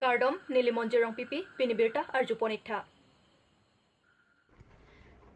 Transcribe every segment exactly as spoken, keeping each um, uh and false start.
Kardom, neli Monjir Rongpipi, pini birta arjupon ik tha.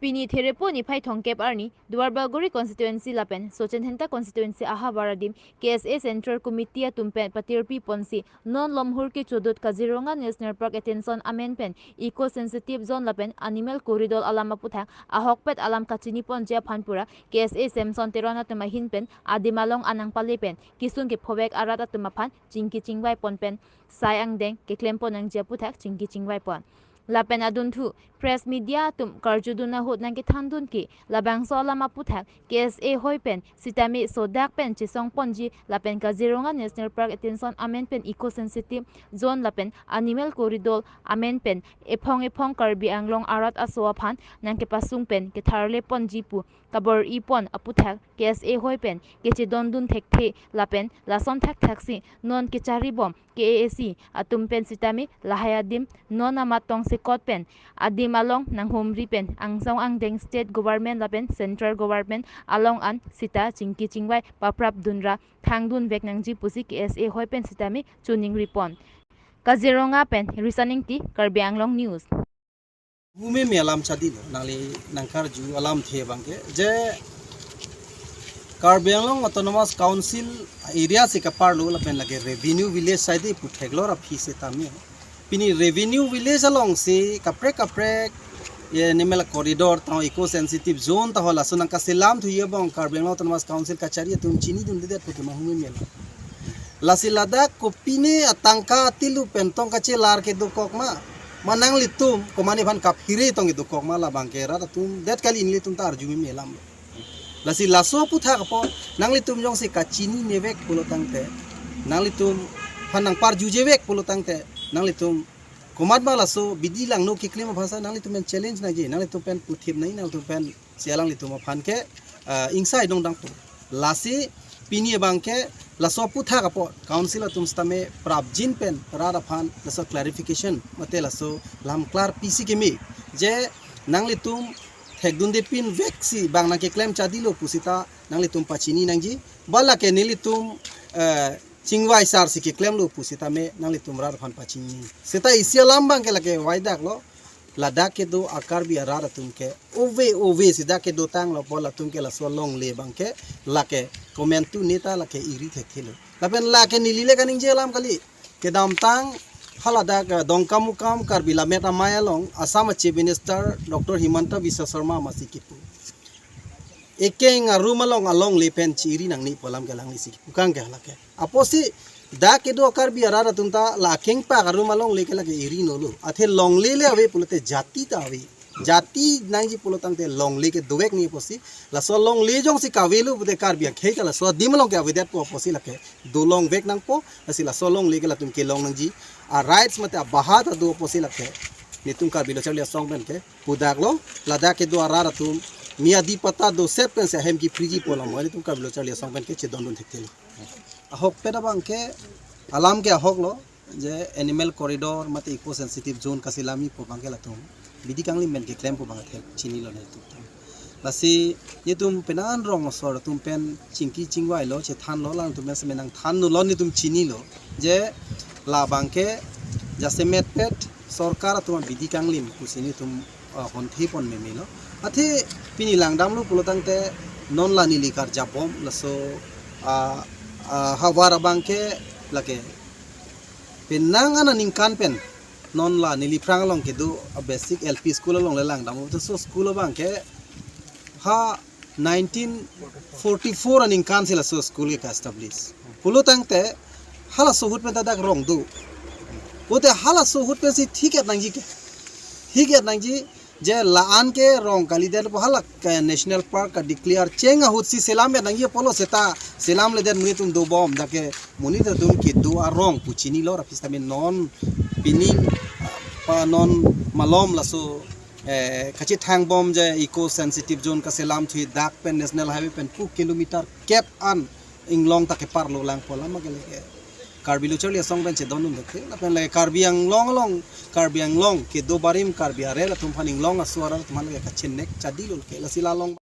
Pini Therepo niphai thomkep arni, Duarbagori constituency lapen Sochen Dhenta constituency ahavar adim K S A Central Committee atum pen patirpi ponsi non lomhur kechodut Kaziranga National Park extension amen pen eco sensitive zone lapen animal corridor alam aputhak ahokpet alam kachini ponji aphan pura K S A Samson Teron atum ahin pen adim along an nangpale pen kisung kephovek arat atum aphan chingki chingvai pon pen sai angdeng keklem pon nangji aputhak chingki chingvai pon. Lapen adunthu press media atum karjudun ahut nangkethandun ke labangso alam aputhak K S A hoi pen sitame sodak pen chesong ponji lapen Kaziranga National Park extension amen pen eco sensitive zone lapen animal corridor amen pen ephong ephong Karbi Anglong arat aso aphan nangkepasung pen ketharle ponji pu kabor-i pon aputhak K S A hoi pen kechedondun thekthe lapen lason thakthak si non kecharibom K A A C atum pen sitame lahai adim non amat tongsekot pen adim along nanghumri pen angsong angdeng state government lapen central government along an sita chingki chingvai paprap dunra thangdun vek nangji pusi K S A hoi pen sitame choningri pon. Kaziranga pen Risan Ingti, Karbi Anglong News. Hume me alam chadi lo, nangli nangkarju alamthe abangke je Karbi Anglong Autonomous Council area si kaparlo lapen lake revenue village side pu theklor aphi setame. Pini revenue village along si kaprek kaprek ye animal corridor ta eco sensitive zone ta ho laso nangkaselam thuye abang Karbi Anglong Autonomous Council kachari atum chinidundedet pu tema hume me alam. Lasi ladak kopine atangka atilu pen tong kachelar kedokok ma? Ma nanglitum komatne aphan kaphere tong kedokok ma labangke rat atum det kali, nelitum ta arju me alam. Lasi laso aputhak apot nanglitum jongsi kachinine vek pulo tangte, nanglitum aphan nangparjuje vek pulo tangte, nanglitum komat ma laso bidi langno keklem aphan sa nanglitum pen challenge nangji, nanglitum pen puthip nangji, nanglitum pen si alanglitum aphan ke, ah, ingsai dongdang pu. Lasi pini abangke laso aputhak apot council atum sitame prapjin pen rat aphan laso clarification mate laso lamklar pisi keme je nanglitum thekdunde pin vek si bang nangkeklem chadilo pusita nanglitum pachini nangji, ba lake nelitum, eh, chingvai sar si keklemlo pusitame nanglitum rat aphan pachini. Seta isi alam abangke lake waidak lo, ladak kedo a-Karbi arat atum ke ove ove sida kedotanglo, pol atum ke laso longle abangke lake komantu neta lake iri thekthelo. Lapen lake neli le kaningje alam kali. Kedamtang haladak, eh, Dongkamukam Karbi Lammet Amei along Assam Chief Minister Doctor Himanta Biswa Sarma masi kipu, ekeng arum along alongle pen chi-iri nangne pu alam ke alanglisi kipu kang ke halake. Apotsi dak kedo a-Karbi arat atum ta la akengpak arum alongle ke lake iri nolo. Athe longle le ave pulote jati ta ave. Jati nangji pulo tangte longle ke dovek nangji apotsi. Laso longle jongsi kavelo pute Karbi akhei ta laso adim along ke avedet pu apotsi lake dolong vek nangpo. Lasi laso longle ke latum kelong nangji a-rights mate abaha ta do apotsi lake netum Karbi Lo Charli Asong pen ke pudaklo, ladak kedo arat atum miyadi patta doset pensi ahem kephriji pu alam netum Karbi Lo Charli Asong pen ke chedondun thekthe lo. Ahokpet abangke alam ke ahok lo, je animal corridor mate eco sensitive zone kaselamji pu abangke latum bidi kanglim pen keklem pu abang athe chinilo netum. Lasi netum penan rong asor atum pen chingki chingvailo, chethanlo, alangtum pen semenang thanlo, netum chinilo je labangke jasemet pet sorkar atum abidi kanglim pusi netum, ah, honthe pon memelo. Athe pini langdamlo pulo tangte non la neli karjabom laso, ah, ah, havar abangke lake penang an aningkan pen non la neliphrang along kedo a-basic L P school along le langdamlo, laso school abangke ha nineteen forty-four aningkan si laso school ke ka-establish. Pulo tangte halaso ahut pen ta dak rong do. Pute halaso ahut pensi thik-et nangji ke. Thik-et nangji je la-an ke rong kalidet pu halake National Park ka-declare cheng ahut si selam-et nangji apotlo, seta selamledet monit atum dobom, dak ke monit atum kedo arong pu chinilo, aphi sitame non pining pa non malom laso, eh, kachethang bom je eco sensitive zone kaselam thuji dak pen national highway pen pu kilometer kep an inglong ta keparlo lang pu alam ke lake Karbi Lo Charli Asong pen chedondun thekthe, lapen lake Karbi Anglong along, Karbi Anglong kedo barim Karbi arel atum aphan inglong aso arat atum aphan lake kachenek chadilo ke, lasi la along.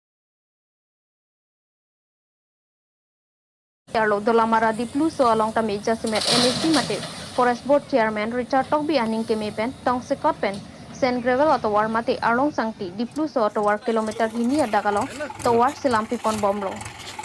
Arlo Dolamara Dipluso along tame jasemet N S D mate Forest Board Chairman Richard Tokbi aning keme pen tongsekot pen sand gravel atovar mate Arlong Sangti Dipluso atovar kilometer hini adak along tovar selam pipon bomlo.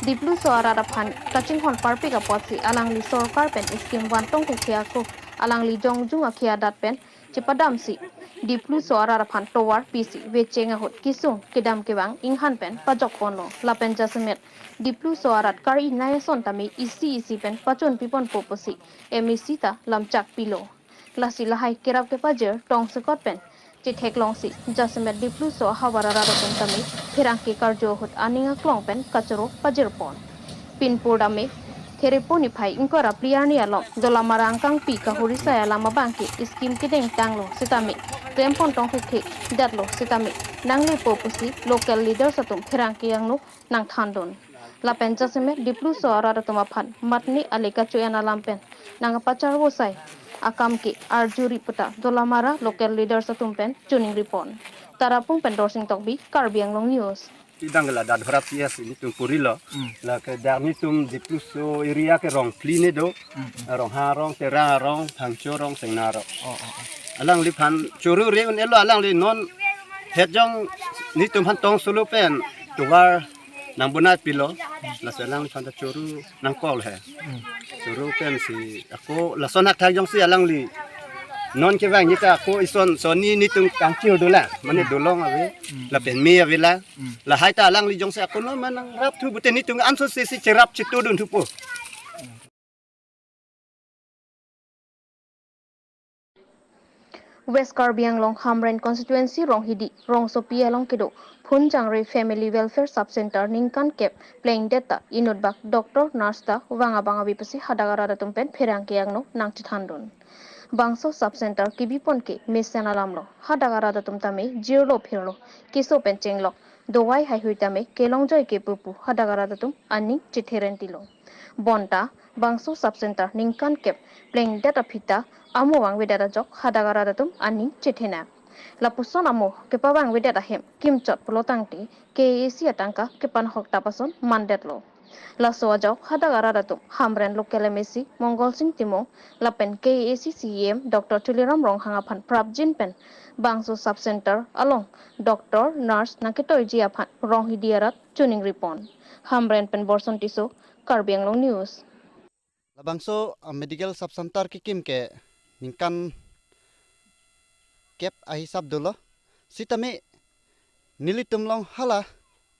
Dipluso arat aphan kachinghon parpik apotsi alangli sorkar pen scheme vantong thekthe ako alangli jongjung akhei adat pen chepadamsi Dipluso arat aphan tovar pisi vecheng ahut kesung kedam kevang inghan pen pajok ponlo. Lapen jasemet Dipluso arat kar-i nai ason tame isi isi pen pachun piponpo pusi M A C ta lamchak pilo. Lasi lahai kerap kepajir tongsekot pen chetheklongsi jasemet Dipluso ahavar arat atum tame pherangke karju ahut aning aklong pen kachoro pajir pon. Pinpur dame Therepo niphai ingkoi ra phli arni along Dolamara Angkangpi Kahurisai alam abangke scheme kedeng tanglo sitame klem pontong thekthe detlo sitame nanglepo pusi local leaders atum pherangke angno nangthandun. Lapen jasemet Dipluso arat atum aphan matne ale kacho-en alam pen nangkapacharvo sai akam ke arjuri puta Dolamara local leaders atum pen choningri pon. Tarapung pen Dorsing Tokbi, Karbi Anglong News. Idang la dat harap ya si nitum purilo. Hmm. La ke dak nitum Dipluso area ke rong phli ne do. Hmm, hmm. Ronghang arong, Terang arong, Phangcho arong, Sengnar arong. Oh, oh, oh. Alangliphan choro re un-elo alangli non hetjong nitum phan tongsolo pen tovar nangbonai pilo. Lasi alangliphan ta choro nangkol he. Hmm. Choro pensi ako lason athak jongsi alangli non kevang nita ako ison sonni nitum kangkir dolang. Mane dolong ave. Hmm. Lapen me avelang. Hmm. Lahai ta alangli jongsi ako non manang rapthu pute nitum anso sesi cherap chetudun thupo. West Karbi Anglong Hamren Constituency Ronghidi Rongsopi along kedo Phunjangre Family Welfare Sub Center ningkan kep plengdet ta inutbak doctor, nurse ta vang abang ave pusi hadak arat atum pen pherangke angno nangchethandun. Bangso Sub Center kebipon ke mesen alamlo, hadak arat atum tame jirlo phirlo, keso pen chenglok, dovai haihui tame kelongjoi ke pupu hadak arat atum aning chetherentilo. Bonta bangso Sub Center ningkan kep plengdet aphi ta amo vangvedet ajok hadak arat atum aning chethenak. Lapuson amo kepavangvedet ahem kimchot pulo tangte K A A C atangka kepanhok tap ason mandetlo. Laso ajok hadak arat atum Hamren local M A C Mongol Sing Timung lapen K A A C C E M Doctor Tuliram Ronghang aphan prapjin pen bangso Sub Center along doctor, nurse nangketoiji aphan Ronghidi arat choningri pon. Hamren pen Borson Tisso, Karbi Anglong News. Labangso, ah, medical sub center kekim ke ningkan kep ahisap dolo. Sitame nelitum along hala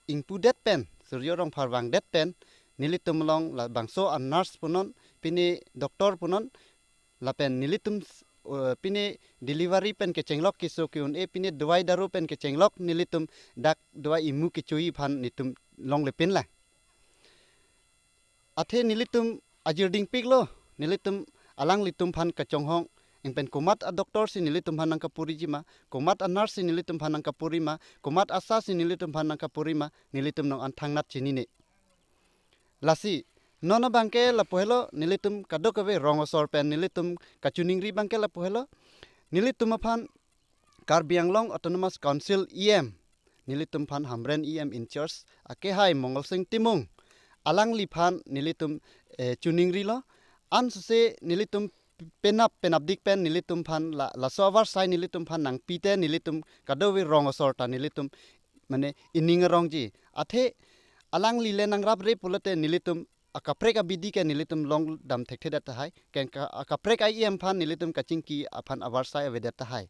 ingpudet pen, Surjo Rongphar vangdet pen, nelitum along labangso a-nurse punon, pine doctor punon, lapen nelitum, eh, pine delivery pen kechenglok, keso ke-un-e, pine dovai daru pen kechenglok, nelitum dak dovai imu kecho-i aphan nelitum longle pinlang. Athe nelitum ajirdingpiklo, nelitum alanglitum aphan kachonghong, ingpen komat a-doctor si nelitum aphan nangkapuriji ma, komat a-nurse si nelitum aphan nangkapuri ma, komat ASHA si nelitum aphan nangkapuri ma, nelitum non an thangnat chinine. Lasi, non abangke lapu helo nelitum kadokave rong asor pen nelitum kachoningri abangke lapu helo, nelitum aphan Karbi Anglong Autonomous Council E M, nelitum aphan Hamren E M in charge akehai Mongol Sing Timung, alangliphan nelitum, eh, choningrilo. Ansose nelitum penap penapdik pen nelitum aphan la, laso avarsai nelitum aphan nangpite nelitum kadokave rong asor ta nelitum mane ining arongji. Athe alangli le nangrapre pulote nelitum akaprek abidi ke nelitum longdam thekthedet tahai. Ken ka, akaprek a-E M aphan nelitum kachingki aphan avarsai avedet tahai.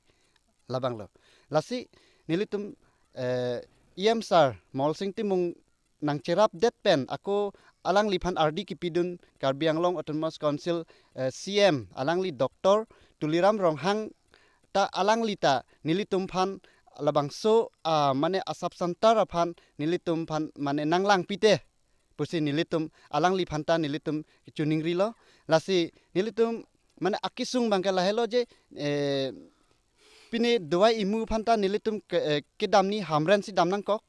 Labanglo. Lasi nelitum, eh, E M sir Mongol Sing Timung nangcherapdet pen ako alangliphan ardi kipidun Karbi Anglong Autonomous Council, eh, C M, alangli Doctor Tuliram Ronghang ta alangli ta nelitum aphan labangso, ah, mane a-sub center aphan nelitum aphan mane nanglangpite pusi nelitum alangliphan ta nelitum choningrilo. Lasi nelitum mane akesung abangke lahelo je, eh, pine dovai imu aphan ta nelitum ke, eh, kedamni Hamren si dam nangkok.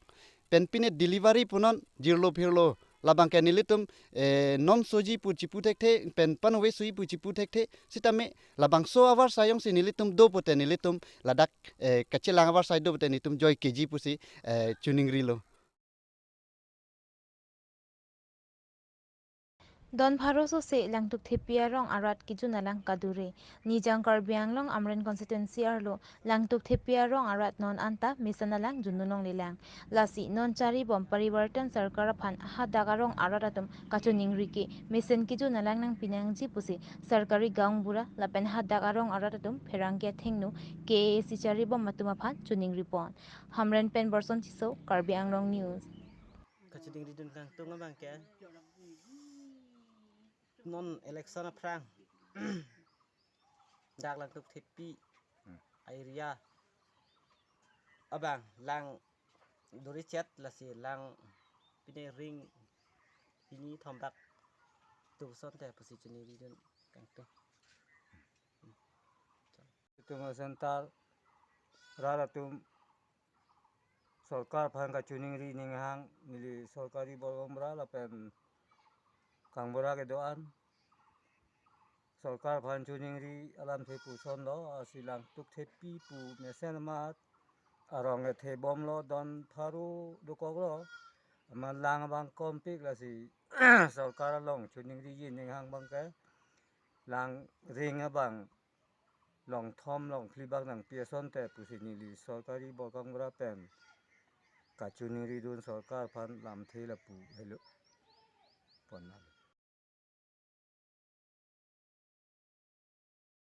Pen pine delivery punon jirlo phirlo labangke nelitum, eh, non soji pu chipu thekthe, pen panve soji pu chipu thekthe. Sitame labangso avarsai jongsi nelitum do pute nelitum ladak, eh, kachelang avarsai do pute nelitum joikeji pusi, eh, choningrilo. Don pharo sose Langtuk Thepi arong arat kejun alang kadure. Nijang Karbi Anglong Amren constituency arlo Langtuk Thepi arong arat non anta mesen alang junun longlelang. Lasi non charibom Parivartan Sarkar aphan hadak arong arat atum kachiningri ke mesen kejun alang nangpinangji pusi sarkari gaonbura lapen hadak arong arat atum pherangke athengno K A A C charibom atum aphan chiningripon. Hamren pen Borson Tisso, Karbi Anglong News. Kachiningridun kangtung abang ke non election aphrang dak Langtuk Thepi Hmm. area abang lang duri chet lasi lang pine ring hini thom bak tu son te pusi chiningridun kangtung. Itum center rat atum sorkar aphan kachiningri ninghang, neli sorkari borgom ra lapen kangbura kedo-an sorkar aphan chiningri alamthe puson lo, asi Langtuk Thepi pu mesen amat arong ethe bomlo, don pharo dokoklo, amat lang abang kompik, lasi sorkar along chiningriji ninghang abang ke lang ring abang long thom long phli bak nangpi ason te pusi neli sorkari borgom ra pen kachiningridun sorkar aphan lamthe lapu helo pon nang.